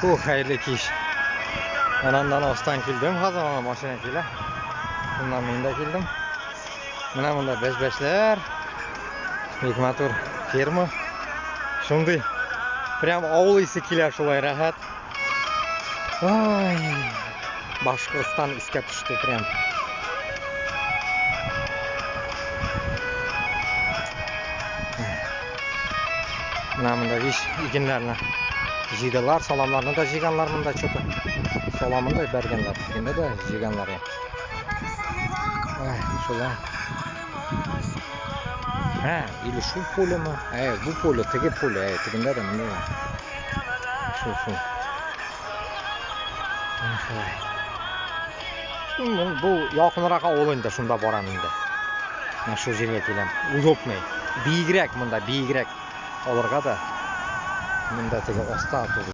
Фу, хәерле кич. Анандан астан килдем, хәзер ана машина килә. Шуннан мин дә килдем. Менә монда бәш-бәшләр. Бик матур ферма. Шундый прям авыл исе килә шулай рәхәт. Ай, Башкортстан искә төште прям. Менә монда виш игеннәрне җыйдылар, саламнарны да җыйганнар монда что-то. Саламын да бәргәннәр, тегендә дә җыйганнар. Ай, шулай. Ә, или шул полемы? Ә, бу поле, теге поле, ә, тегендә дә, монда да. Шул, шул. Менә шулай. Бу якынрак авыл инде, шунда барам инде. Менә шул җиргә киләм. Удобный. Биегрәк монда, биегрәк алырга да. Монда теге аста түгел.